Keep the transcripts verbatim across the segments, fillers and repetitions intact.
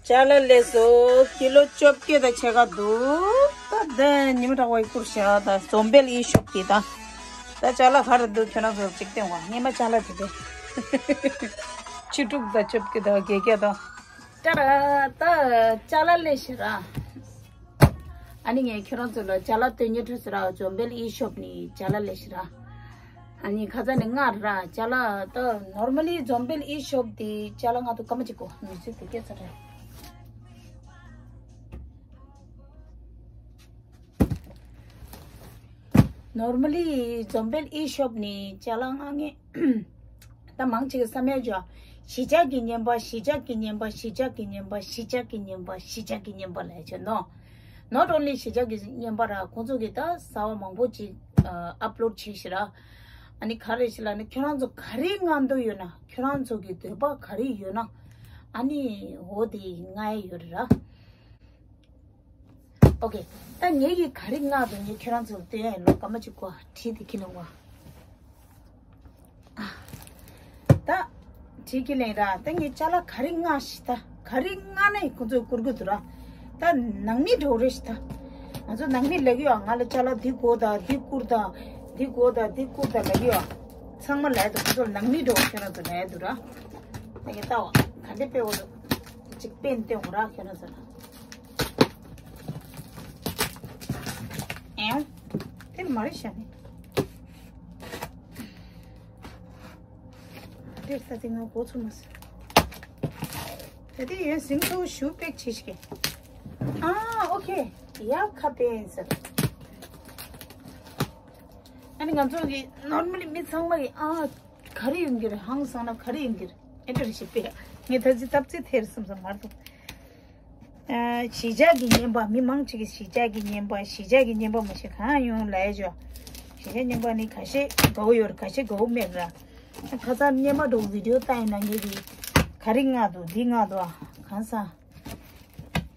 ཅ་ལག་ལས་སོ་ཀི་ལོ་བཅོ་བརྒྱད་དང་ཕྱེད་ཀ་འདུག་ད་ད་ཉི་མ་དྲག་པོ་ཡི་བསྐུར་བཞག་ད་འཛོམས་དཔལ་ཨི་ཤོབ་དེ་ད། ད་ཅ་ལག་ག་རེ་འདུག་ཁྱོད་རང་ཚོར་གཅིག་སྟོན་བ་སྔས་མ་ཅ་ལག་དེ་དེ། ཆུ་ཕྲུག་ད་བཅོ་བརྒྱད་ད་བརྒྱད་བརྒྱད་ད། ད་ད་ཅ་ལག་ལས་ཤི་ར། ཨ་ནི་ངས་ཁྱོད་རང་ཚོ་ལ་ཅ་ལག་སྟོན་ཉེ་འཕྲོས་སུ་ར་འཛོམས་དཔལ་ཨི་ཤོབ་ནི་ཅ་ལག་ལས་ཤི་ར། ཨ་ནི་ཁ་ཚ་ནི་ལྔ་ར་ཅ་ལག་ད་ནོར་མ་ལི་འཛོམས་དཔལ་ཨི་ཤོབ་དེ་ཅ་ལག་ལྔ་དུ་སྐར་མ་གཅིག་གོ་མི་ཚོད་དེ་སྐད་ཚ་རེད། ནོར་མ་ལི་འཛོམས་དཔལ་ཨི་ཤོབ་ནི་ཅ་ལག་ལྔ་ངས་ད་མང་ཆེ་གི་བསམ་ཡ་ཅོ། གཞིས་ཆགས་ཀྱི་བརྙན་པ་གཞིས་ཆགས་ཀྱི་བརྙན་པ་གཞིས་ཆགས་ཀྱི་བརྙན་པ་གཞིས་ཆགས་ཀྱི་བརྙན་པ་གཞིས་ཆགས་ཀྱི་བརྙན་པ་ལས་ཆེ་ནོ། Not only གཞིས་ཆགས་ཀྱི་བརྙན་པ་ར་ཁོང་ཚོ་གི་ད་གསར་བ་མང་པོ་ཅིག་ཨ་ཨབ་ལོཌ་བྱས་ཤི་ར། ཨ་ནི་ག་རེ་ཤི་ལ་ནི་ཁྱོད་རང་ཚོ་ག་རེ་མངགས་འདོད་ཡོད་ན་ཁྱོད་རང་ཚོ་གི་འདོད་པ་ག་རེ་ཡོད་ན་ཨ་ནི་འོ་དེ་མངགས་ཡ་ཡོད་རེད་ར། ཨོ་ཀེ། ད་ངེད་ཀྱིས་ག་རེ་མངགས་འདུག་ངས་ཁྱོད་རང་ཚོར་སྟོན་ཡ་ཡིན་ལོ་སྐར་མ་གཅིག་གོ་བྲིས་ཏེ་ཁྱི་ལོང་བ། ད་བྲིས་ཁྱི་ལེན་ར་ད་ངས་ཅ་ལག་ག་རེ་མངགས་ཤི་ད་ག་རེ་མངགས་ན་ཡིན་ཁོང་ཚོས་བསྐུར་གི་འདུག་ར། ད་ནང་མི་འགྲོ་རེ་ཤི་ད། ང་ཚོ་ནང་མི་ལབ་ཀྱི་ཡོད་ང་ལ་ཅ་ལག་འདི་དགོས་ད་འདི་བསྐུར་ད་འདི་དགོས་ད་འདི་བསྐུར་ད་ལབ་ཀྱི་ཡོད། ཚང་མ་ལབ་འདུག་ཁོང་ཚོ་ནང་མི་འགྲོ་ཁྱོད་རང་ཚོ་ལབ་འདུག་ར། ད་ངས་ལྟ་བ་ག་འདྲ་དཔེ་འོ་འདུག་ཅིག་པེན་སྟོན་དགོས་ར་ཁྱོད་རང་ཚོ་ལ། ཨེ། དེ་ནི་མ་རེད་ཤག་ནི། དེར་ལྟ་དེ་ང་མགོ་ཚོས་མ་སོང་། ད་དེ་ཡོན་སིང་ཚོ་ཞུ་པེག་བྱེད་ཤིག་ཨ་ཨོ་ཁེ། ཡ་ཁ་པེན་ཟེར། ཨ་ནི་ང་ཚོ་གི་ནོར་མལ་ལི་མི་ཚང་མ་གི་ཨ་ག་རེ་ཡོང་གི་རེད་ཧང་སང་ན་ག་རེ་ཡོང་གི་རེད་ཨེ་འདྲ་རེ་ཞིག་པེ། ངས་ད་ཅི་སྟབས་ཚེ་ཐེར་སོང་ས་མར་དུ། གཞིས་ཆགས་ཀྱི་བརྙན་པ་མི་མང་ཆེ་གི་གཞིས་ཆགས་ཀྱི་བརྙན་པ་གཞིས་ཆགས་ཀྱི་བརྙན་པ་མ་ཤེས་གང་ཡོང་ལ་ཡ་ཇོ། གཞིས་ཆགས་བརྙན་པ་ནི་ཁ་ཤས་དགའ་བོ་ཡོད་རེད་ཁ་ཤས་དགའ་བོ་མེད་ར། ཁ་སང་སྔོན་མ་འགྲོ་བི་ཌིའོ་ལྟ་ཡིན་ན་ངེད་ཀྱི་ག་རེ་མངགས་འདུག་འདི་མངགས་འདུག་ཨ་གང་ས།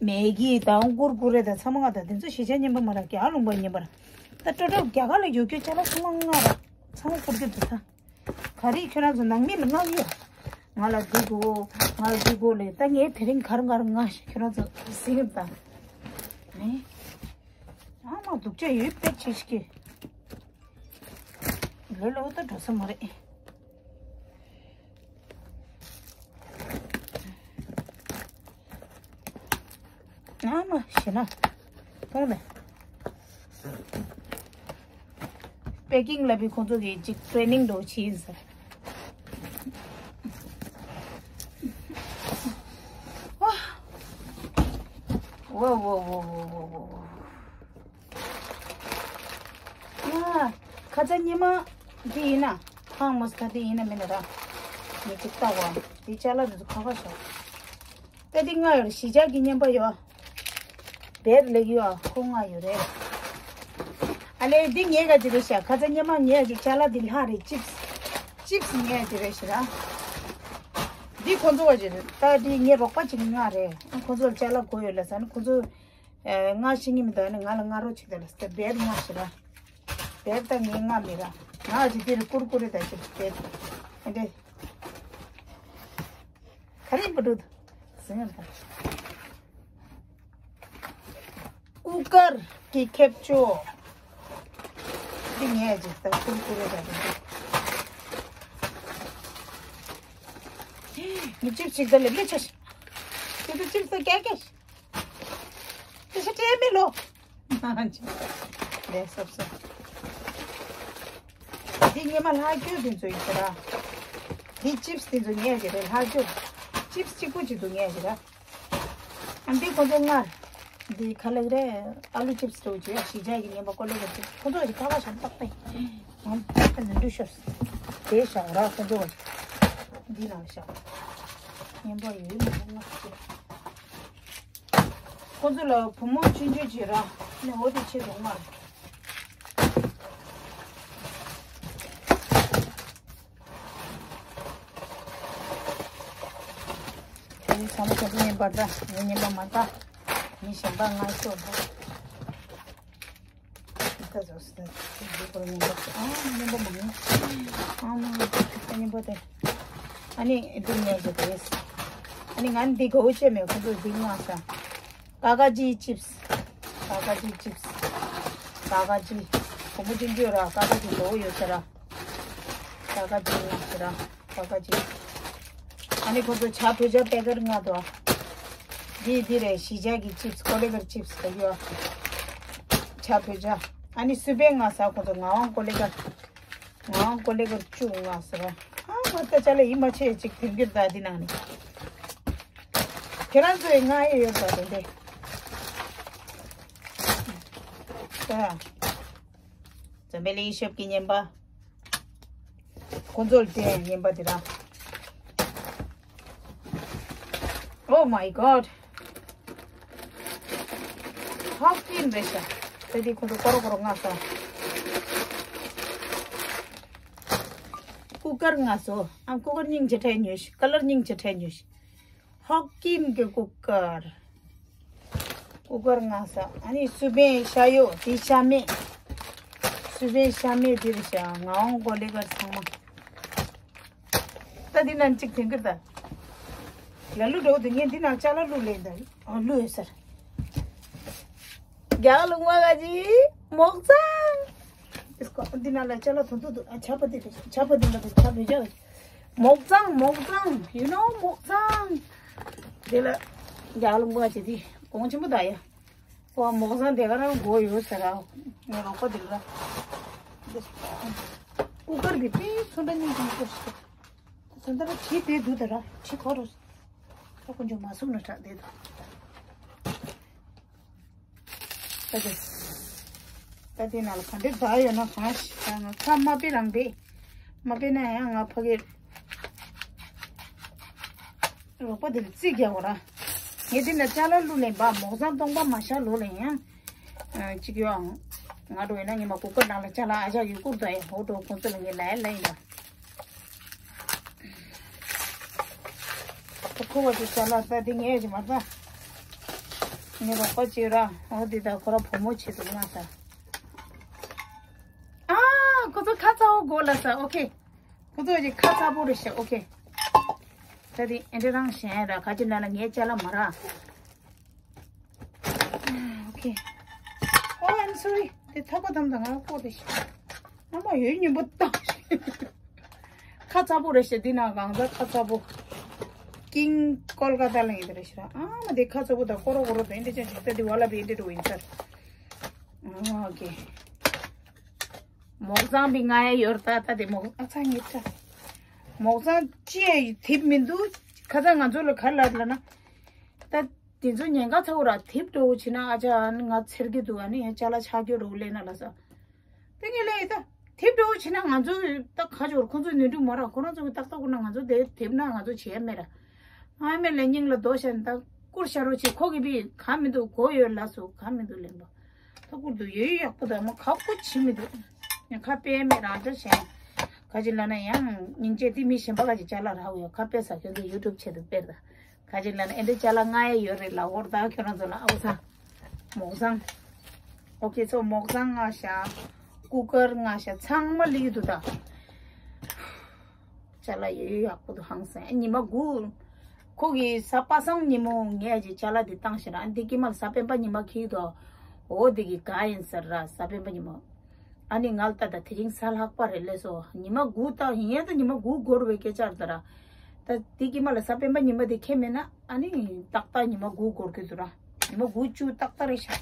མེ་གི་དང་ཀུར་ཀུ་རེ་དང་ཚང་མ་མངགས་འདུག་དེ་ཚོ་གཞིས་ཆགས་བརྙན་པ་མ་ར་རྒྱ་ལུང་པ་བརྙན་པ་ར། ད་སྤྲོ་སྤྲོ་རྒྱ་གར་ལ་ཡོད་རྒྱུ་ཅ་ལག་ཚང་མ་མངགས་ར་ཚང་མ་བསྐུར་རྒྱུ་འདུག་ད། ག་རེ་ཁྱོད་རང་ཚོ་ནང་མི་ལ་མངགས་ཡོད། ང་ལ་འདི་དགོས། ང་ལ་འདི་དགོས་ལས་ད་ངས་དེ་རིང་གར་གར་མངགས་ཤིག་ཁྱོད་རང་ཚོ་ཟིན་རེད་ད། ཨེ། ཨ་མ་སྡུག་ཅག་ཡོད་པེ་ཆེ་ཤིག་གི་ལོ་ལོ་ད་འགྲོ་ས་མ་རེད། ཨ་མ་ཤི་ན། མཐོང་ནས། པེ་ཀིང་ལབ་པའི་ཁོང་ཚོ་གིས་ཅིག་ཊེ་རེ་ནིང་འགྲོ་ཕྱིན་ཟེར། ཝ་ཝ་ཝ། ཨ། ཁ་ཚ་ཉི་མ་འདི་ཡིན་ན། ཧང་མོ་སི་ཁ་འདི་ཡིན་ན་མིན་ན་ར། མི་གཅིག་ལྟ་བ། འདི་ཅ་ལག་འདི་ཚོ་ཁ་ཁ་ཤོག་ད་འདི་ལྔ་ཡོད་རེད་གཞིས་ཆགས་ཀྱི་བརྙན་པ་ཡོད། བེད་ལེགས་ཡོད་ཁོ་ལྔ་ཡོད་རེད། ཨ་ལེ་འདི་ངའི་ག་ཅི་རེད་ཤག་ཁ་ཚ་ཉི་མ་ངའི་ཅིག་ཅ་ལག་འདི་ལྷག་རེད་ཅིབས། ཅིབས་ངའི་ཅི་རེད་ཤི་ར། འདི་ཁོ་ཚོ་བ་ཅི་རེད་ད་འདི་ངའི་རོགས་པ་ཅིག་ལྔ་རེད་ཁོ་ཚོར་ཅ་ལག་དགོས་ཡོད་ལ་ཟ་ནི་ཁོ་ཚོ། ཨེ། ང་ཤི་ངེས་མི་འདུག་ཨ་ནི་ང་ལ་ང་རོ་ཆིག་དང་ལ་སྟེ་བེར་ང་ཤི་ར། བེར་ད་ངའི་ང་མི་ར། ང་ཅི་དེ་རུ་ཀུར་ཀུ་རེ་ད་ཅི་བེར། ཨེ་འདྲེ། ག་རེ་འབུ་འདུག་ཟིང་ངེར་ད། ཨུ་ཀར་གྱི་ཁེབ་ཅོ། འདི་ངའི་ཅི་ད་ཀུར་ཀུ་རེ་ད་ཅི། ངི་ཅིབས་ཅིག་ད་ལེབ་ལེ་ཆ་ཤི། ཅི་ད་ཅིབས་ད་ཀྱ་ཀྱ་ཤི། དེ་ཤ་སྤྲད་མེད་ལོ། ལས་སོབ་སོབ། འདི་སྔོན་མ་ལྷག་རྒྱུ་དེ་ཚོ་ཡིན་ཟེར་ར། འདི་ཅིབས་དེ་ཚོ་ཉལ་གི་རེད་ལྷག་རྒྱུ། ཅིབས་གཅིག་པུ་གཅིག་ཏུ་ཉལ་གི་ར། ཨ་འདི་ཁོ་ཚོ་སྔར། འདི་ག་ལ་གི་རེད་ཨ་ལུ་ཅིབས་འདྲ་བོ་ཅིག་གཞིས་ཆགས་ཀྱི་ཉན་པ་ཀོ་ལེ་ག་ཅིག་ཁོ་ཚོ་ག་ཅིག་ཁ་ཁ་བྱ་ཏག་ཏག་ཡིན། ཨ་ནི་ཏག་ཏག་ནི་འདུ་ཤོར། དེ་བཞག་ར་ཁོ་ཚོ་ག་ཅིག་འདི་ནང་བཞག་ཉན་པ་ཡོད་མི་འདུག་ང་ཅིག་ཁོ་ཚོ་ལ་བུ་མོ་ཆུང་ཆུང་ཅིག་ར་ནི་འོ་དེ་ཆེ་རུང་མ། དེ་ཚང་མ་ཁོ་ཚོ་ཉན་པ་འདྲ་ངས་ཉན་པ་མ་འདྲ་ངས་གཞན་པ་ང་ཤོར་འདྲ། ད་ཟོ་སི་ད་དེ་དེ་ཁོ་རང་ཉན་པ་ཨ་ཉན་པ་མ་ངས་ཨ་མ་ད་ཉན་པ་དེ་ཨ་ནི་དེ་ཉན་ཞེ་དེ། ཨ་ནི་ང་ནི་འདི་དགའ་བོ་བྱས་མེད། ཁོ་ཚོ་འདི་མངགས་ཤག་ཀ་ཀ་ཇི་ཅིབས། ཀ་ཀ་ཇི་ཅིབས། ཀ་ཀ་ཇི། བུ་མོ་ཅན་ཅོ་ར་ཀ་ཀ་ཇི་དགའ་བོ་ཡོད་ས་ར། ཀ་ཀ་ཇི་མངགས་ཤག་ར། ཀ་ཀ་ཇི། ཨ་ནི་ཁོ་ཚོ་ཇ་བོད་ཇ་པེ་ཀར་མངགས་འདུག་འདི་འདི་རེད། གཞིས་ཆགས་ཀྱི་ཅིབས། ཀོ་ལེ་ཀར་ཅིབས་ཟེར་གྱི་ཡོད། ཇ་བོད་ཇ། ཨ་ནི་སུ་པན་མངགས་ཤག་ཁོ་ཚོ་ངག་དབང་ཀོ་ལེ་ཀར། ངག་དབང་ཀོ་ལེ་ཀར་བཅུ་མངགས་ཤག་ར། ཨ་ང་ད་ཅ་ལག་ཡིད་མ་ཆེས་ཅིག་དོན་གྱུར་ད་འདི་ནང་ནས། ཁྱེད་རང་ཚོས་མངགས་ཡས་ཡོད་པ་དེ་འདྲས། ད། འཛམ་བུ་གླིང་ཤོབ་ཀྱི་བརྙན་པ། ཁོ་ཚོར་བལྟས་བརྙན་པ་དེ་ར། Oh my god. ཧོག་ཀིན་རེད་ཤག་ད་དེ་ཁོ་ཚོ་ཀོ་རོ་ཀོ་རོ་མངགས་སོང་། ཀུ་ཀར་མངགས་སོང་། ཨ་ཀུ་ཀར་སྙིང་རྗེ་ཁྲལ་ཉོས་ཤག་ཀ་ལར་སྙིང་རྗེ་ཁྲལ་ཉོས་ཤག་ཧོག་ཀིན་གྱི་ཀུ་ཀར། ཀུ་ཀར་མངགས་ཤག་ཨ་ནི་སུ་པན་ཤ་ཡོ་དེ་ཤ་མེད། སུ་པན་ཤ་མེད་དེ་རེད་ཤག་ངག་དབང་ཀོ་ལེ་ཀར་ཚང་མ། ད་འདི་ནང་གཅིག་དེང་གི་ད། ལ་ལུ་འགྲོ་དུ་ངས་འདི་ནང་ཅ་ལག་ལུ་ལེན་ད། ཨ་ལུ་ཡོད་སར། རྒྱ་ལུང་བ་ག་ཅི་མོག་ཚང་། ཨིས་ཀོ་འདི་ནང་ལ་ཅ་ལག་དུང་དུ་དུ་ཨ་ཆ་པ་དེ་ཆ་པ་འདི་ལ་ཆ་བེ་ཇ། མོག་ཚང་མོག་ཚང་། you know མོག་ཚང་། དེ་ལ་རྒྱ་ལུང་བ་ག་ཅི་དེ་གོང་ཆེན་པོ་ད་ཡ། ཨོ་མོག་ཚང་དེ་ག་རང་མགོ་ཡོད་ཟེར་ར། ངའི་རོགས་པ་དེ་ལ། ཀུ་ཀར་གྱི་པི་སུ་འདྲ་གཉིས་ཀྱང་ཀོ་ཤི། ད་ལྟ་ཁྲི་དེ་འདུག་ད་ར་ཁྲི་ཁོ་རུ། ད་ཀུན་ཅོ་མ་སུག་ན་དྲག་དེ་ད། ད་དེ། ད་དེ་ནང་ལ་ག་འདྲ་ད་ཡོད་ན་གང་ཤི་ད་ང་ཁ་མ་པེ་རང་པེ། མ་པེ་ན་ཡང་ང་ཕ་གིར། རོགས་པ་དེ་ལ་རྩིས་རྒྱག་གོ་ར། ངས་དེ་ན་ཅ་ལག་ལུ་ལེན་པ་མོག་ཚང་སྟོང་པ་མ་ཤ་ལོ་ལེན་ཡང་། ཨ་གཅིག་ཡོའང་། ང་འགྲོ་ཡིན་ན་ཉི་མ་གུ་ཀར་ནང་ལ་ཅ་ལག་ཨ་ཅག་ཡུ་གུར་དོ་ཡ་ཧོ་འགྲོ་ཁོང་ཚོ་ལ་ངས་ལ་ཡ་ལ་ཡིན་ད། ཁོ་བ་དེ་ཅ་ལག་ད་དེ་ངས་ཀྱི་མ་ད། ངས་རོགས་པ་བྱེད་ར་ཧོ་དེ་ད་ཁོ་ར་བུ་མོ་བྱེད་དུ་མ་ད། ཨ་ཁོ་ཚོ་ཁ་ཚ་བོ་གོ་ལ་ས་ཨོ་ཁེ། ཁོ་ཚོ་ཡི་ཁ་ཚ་པོ་རེད་ཤག་ཨོ་ཁེ། ད་དེ་ཨེ་འདྲ་རང་གཞན་ར་ཁ་ཅིག་ན་ན་ངའི་ཅ་ལག་མ་ར། ཨོ་ཁེ། Oh, I'm sorry. དེ་ཐག་པ་དམ་དང་ང་ཀོ་རེད་ཤག་ཨ་མ་ཡོད་ཉིན་པོ་བཏང་ཤག་ཁ་ཚ་པོ་རེད་ཤག་འདི་ན་གང་ཟག་ཁ་ཚ་པོ། ཀིང་ཀོལ་ཀ་ཏ་ལ་ཡིན་རེད་ཤག་ཨ་མ་དེ་ཁ་ཚ་པོ་དང་ཀོ་རོ་ཀོ་རོ་དེ་འདྲ་ཅན་ཞིག་ད་དེ་བ་ལ་བི་འདྲ་རུ་ཡིན་ཚར། ཨོ་ཁེ། མོག་ཚང་པའི་ང་ཡ་ཡོར་ད་ད་དེ་མོག་ཨ་ཚང་ངེ་ཚ། མོག་ཚང་ཅི་ཡ་ཐིབ་མི་འདུག་ཁ་ཚང་ང་ཚོ་ལ་ག་ལབ་ལ་ན། ད་དེ་ཚོ་ཉེན་ཁ་ཚ་བོ་ར་ཐིབ་འགྲོ་བོ་ཕྱིན་ན་ཨ་ཅག་ང་ཚེར་གི་འདུག་ཨ་ནི་ཡ་ཅ་ལག་ཆག་རྒྱུ་རུ་ལེ་ན་ལ་ས། ད་ངེ་ལེ་ད་ཐིབ་འགྲོ་བོ་ཕྱིན་ན་ང་ཚོ་ད་ཁ་ཅོར་ཁོ་ཚོ་ནུས་འགྲུབ་མ་ར་ཁོ་རང་ཚོ་གི་ཏག་ཏག་ཁོ་ན་ང་ཚོ་དེ་ཐིབ་ན་ང་ཚོ་བྱེད་ཡ་མེད་ར། ཨ་མེ་ལ་སྙིང་ལ་རྡོ་ཤ་ནི་ད་བསྐུར་ཤ་རོ་ཆེ་ཁོ་གི་བི་ག་མི་འདུག་གོ་ཡོད་ལ་སོ་ག་མི་འདུག་ལེན་པ། ཐུགས་ཁུར་དུ་ཡོད་ཡོད་ཡག་པོ་དང་མ་ཁག་པོ་བྱེད་མི་འདུག་ཡང་ཁ་དཔེ་མེད་རང་ཅག་གཞན། ག་ཅི་ལ་ན་ཡང་སྙིང་རྗེ་འདི་མི་གཞན་པ་ག་ཅི་ཅ་ལག་རག་ཡོད་ཁ་དཔེ་ཟ་ཁྱོད་ཚོ་ཡུ་ཊུབ་ཆེད་དུ་དཔེར་ད། ག་ཅི་ལ་ན་ཨེ་འདྲ་ཅ་ལག་ལྔ་ཡ་ཡོད་རེད་ལ་འོར་ད་ཁྱོད་རང་ཚོ་ལ་ཨའུ་ཚང་། མོག་ཚང་། ཨོ་ཁེ་ཚོ་མོག་ཚང་ལྔ་ཤ། ཀུ་ཀར་ལྔ་ཤ་ཚང་མ་ལིག་འདུག་ད། ཅ་ལག་ཡོད་ཡོད་ཡག་པོ་འདུག་ཧང་སང་ཉི་མ་དགུ། ཁོ་གི་གཟའ་པ་སངས་ཉིན་མོ་ངས་ཀྱི་ཅ་ལག་འདི་བཏང་ཞེ་ན་འདི་ཀི་མ་ལ་གཟའ་སྤེན་པ་ཉི་མ་ཁྱི་དོ། འོ་འདི་གི་ག་ཡིན་ཟེར་ར་གཟའ་སྤེན་པ་ཉི་མ། ཨ་ནི་ང་ལ་ལྟ་ད་དེ་རིང་གཟའ་ལྷག་པ་རེད་ལས་སོ་ཉི་མ་དགུ་ལྟ་ཡིན་ཡང་ད་ཉི་མ་དགུ་འགོར་བའི་སྐད་ཆ་རེད་ད་ར། ད་འདི་ཀི་མ་ལ་གཟའ་སྤེན་པ་ཉི་མ་དེ་ཁེ་མེད་ན་ཨ་ནི་ཏག་ཏག་ཉི་མ་དགུ་འགོར་གི་འདུག་ར། ཉི་མ་དགུ་བཅུ་ཏག་ཏག་རེད་ཤག་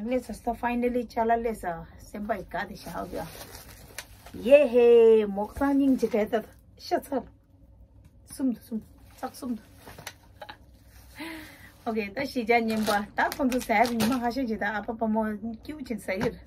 ལས་ས་ས་ཕའི་ནལ་ལི་ཅ་ལག་ལས་ས་སེམས་པ་ཡི་དགའ་དེ་ཤག་ཨོ་ཡ། ཡེ་ཧེ་མོག་ཚང་སྙིང་རྗེ་གས་ད་ཤ་ཚར། གསུམ་དུ་གསུམ་རྟགས་གསུམ་དུ། ཨོ་ཁེ་ད་གཞིས་ཆགས་རྙིང་པ་ད་ཁོང་ཚོ་ཟས་ཉི་མ་ཁ་ཤས་ཅིག་ད་ཨ་ཕ་ཕ་མོ་སྐྱིད་པོ་ཅིག་ཟ་གི་རེད།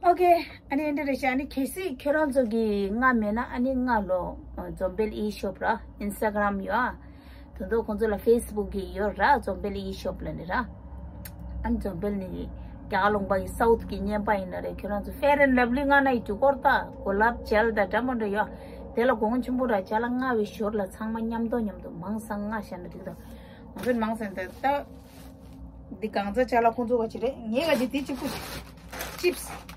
ཨོ་ཁེ། ཨ་ནི་འདི་རེད་ཤག་ཨ་ནི་གལ་སྲིད་ཁྱོད་རང་ཚོ་གི་ང་མེད་ན་ཨ་ནི་ང་ལོ་འཛོམས་དཔལ་ཨི་ཤོབ་ར་ཨིན་སི་ཊ་གྷ་རམ་ཡོད་ཨ། དོན་དུ་ཁོང་ཚོ་ལ་ཕེ་སི་བུག་གི་ཡོད་ར་འཛོམས་དཔལ་ཨི་ཤོབ་ལ་ནི་ར། ཨ་ནི་འཛོམས་དཔལ་ནི་རྒྱ་གར་ལུང་པ་གི་སའུཐ་གི་བརྙན་པ་ཡིན་ན་རེད་ཁྱོད་རང་ཚོ་ཕེར་ཨེན་ལབ་ལི་ང་ན་ཡི་ཅུ་སྐོར་ད་གོ་ལབ་ཇེལ་ད་འདྲ་མོ་འདྲ་ཡོད་ཨ། དེ་ལ་གོང་ཆེན་པོ་ར་ཅ་ལག་མངགས་པའི་ཞོར་ལ་ཚང་མ་མཉམ་དུ་མཉམ་དུ་མང་སང་མངགས་བཞག་ན་འགྲིག་ད། ང་ཚོ་མང་སང་ད་ད། འདི་གང་ཚ་ཅ་ལག་ཁོང་ཚོ་ག་ཅི་རེད། ངས་ག་ཅི་འདི་གཅིག་པུ་ཅིབས།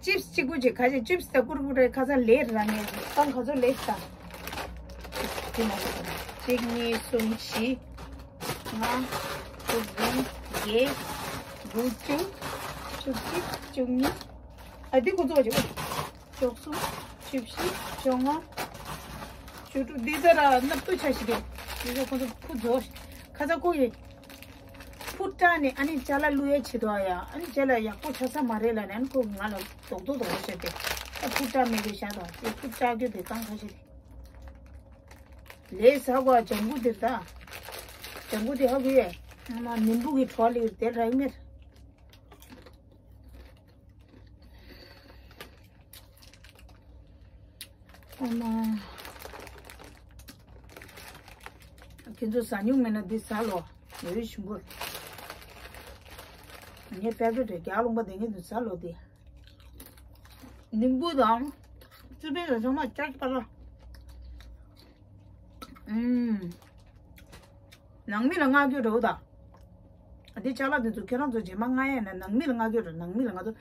ཅིབས་ཅིག་པུ་ཅིག་ག་ཅི་ཅིབས་ད་ཀུར་ཀུར་རེད་ཁ་ཚ་ལེར་ར་ངས་གཏང་ག་ཚོད་ལེགས་ད། འདི་མ་ཤེས་ད། གཅིག་གཉིས་གསུམ་བཞི། ལྔ། དྲུག་བདུན་བརྒྱད། དགུ་བཅུ། བཅུ་གཅིག་བཅུ་གཉིས། ཨ་འདི་ཁོ་ཚོ་བ་བཅུ། བཅུ་གསུམ། བཅུ་བཞི། བཅོ་ལྔ། བཅུ་དྲུག་འདི་ཚོ་ར་སྣབས་ཏུ་ཆ་ཞིག་རེད། འདི་ཚོ་ཁོ་ཚོ་ཕུ་རྫོགས། ཁ་ཚ་ཁོ་ཡི་ཕུ་བཀྲ་ནས་ཨ་ནི་ཅ་ལག་བླུག་ཡས་བྱེད་དོ་ཡ། ཨ་ནི་ཅ་ལག་ཡག་པོ་ཆགས་ས་མ་རེད་ལ་ནས་ཨ་ནི་ཁོ་ང་ལ་རྡོག་རྡོག་རྡོག་རྡོག་བཤད་དེ། ཨ་ཕུ་བཀྲ་མེད་དེ་བཞག་དང་དེ་ཕུ་བཀྲ་རྒྱུ་དེ་གང་ཁ་ཤས་དེ། ལས་ཟ་གོ་ཨ་ལྗང་གུ་དེར་ད། ལྗང་གུ་དེ་ཧ་གོ་ཡས། ཨ་མ་ནིམ་བུ་གི་བྲོ་ལི་དེ་རག་མེད། ཨ་མ། ཁྱེད་ཚོ་ཟ་མྱོང་མེད་ན་འདི་ཟ་ལོ། ཡོད་ཞིམ་པོ། ངའི་ཕེ་བ་རི་ཊི་རེད། རྒྱ་ལུང་པ་དེ་ངས་འདི་ཟ་ལོ་དེ། ནིམ་བུ་དང་། སི་པན་དང་ཚང་མ་ཅག་པ་ལ། ཨུམ། ནང་མི་ལ་མངགས་རྒྱུ་འདྲ་བོ་དང་། འདི་ཅ་ལག་འདི་ཚོ་ཁྱེད་རང་ཚོ་རྗེས་མ་མངགས་ཡས་ན་ནང་མི་ལ་མངགས་རྒྱུ་འདྲ། ནང་མི་ལ་མངགས་རྒྱུ།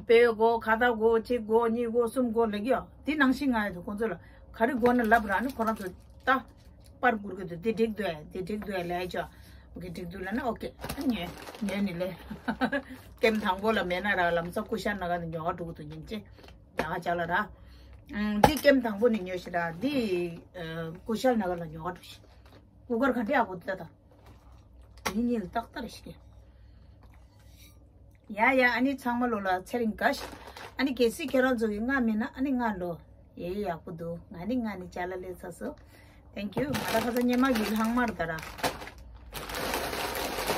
དཔེ་དགོས། ཁ་བཏགས་དགོས། གཅིག་དགོས། གཉིས་དགོས། གསུམ་དགོས་ལབ་ཀྱི་ཡོད། འདི་ནང་བཞིན་མངགས་ཡས་འདུག་ཁོང་ཚོ་ལ་ག་རེ་དགོས་ན་ལབ་ར་ནི་ཁོ་རང་ཚོ་ད་པར་བསྐུར་གྱི་འདུག་འདི་འགྲིག་འདུག་ཨེ། འདི་འགྲིག་འདུག་ཨེ་ལབ་ཡས་ཅོ། ཨོ་ཁེ། འགྲིག་འདུག་ལབ་ན་ཨོ་ཁེ། ཉོས་ཉོས་ནི་ལས། ཀེམ་དང་པོ་ལ་མེད་ན་ར་ལམ་སང་ཀུ་ཤལ་ནག་ནས་ཉོ་ག་འགྲོ་གི་འདུག་སྙིང་རྗེ། ཡག་ཅག་ལ་ར། ཨང་། འདི་ཀེམ་དང་པོ་ནས་ཉོས་ཤིག་ར། འདི་ཨ་ཀུ་ཤལ་ནག་ལ་ཉོ་ག་འགྲོ་ཤིག་ཀུ་ཀར་ག་འདྲ་ཡག་པོ་འདུག་ད། འདི་གཉིས་ལ་ཏག་ཏག་རེད་ཤིག་ཡ་ཡ། ཨ་ནི་ཚང་མ་ལོ་ལ་ཚེ་རིང་དགའ་ཤིག་ཨ་ནི་གལ་སྲིད་ཁྱེད་རང་ཚོ་གི་མངགས་མེད་ན་ཨ་ནི་མངགས་ལོ། ཡེ་ཡག་པོ་འདུག་ང་ནི་མངགས་ནས་ཅ་ལག་ལེན་ཚར་སོང་། Thank you། ང་ད་ཁ་ཚ་སྙེ་མ་གི་ལྷག་མར་ད་ར།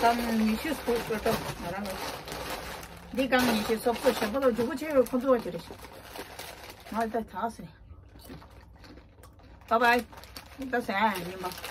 ཀམ་ཉི་ཤུ་སྐོར་སྐོར་ཏོ་ང་རང་ལ། འདི་ཀམ་ཉི་ཤུ་སོབ་སོབ་ཞབས་པ་ལ་འཇུག་པོ་ཆེ་བའི་ཁོང་ཚོ་བ་ཅི་རེད། ང་ད་ཐག་སེ། Bye bye། ད་ཟ་ཡ་ཡིན་པ།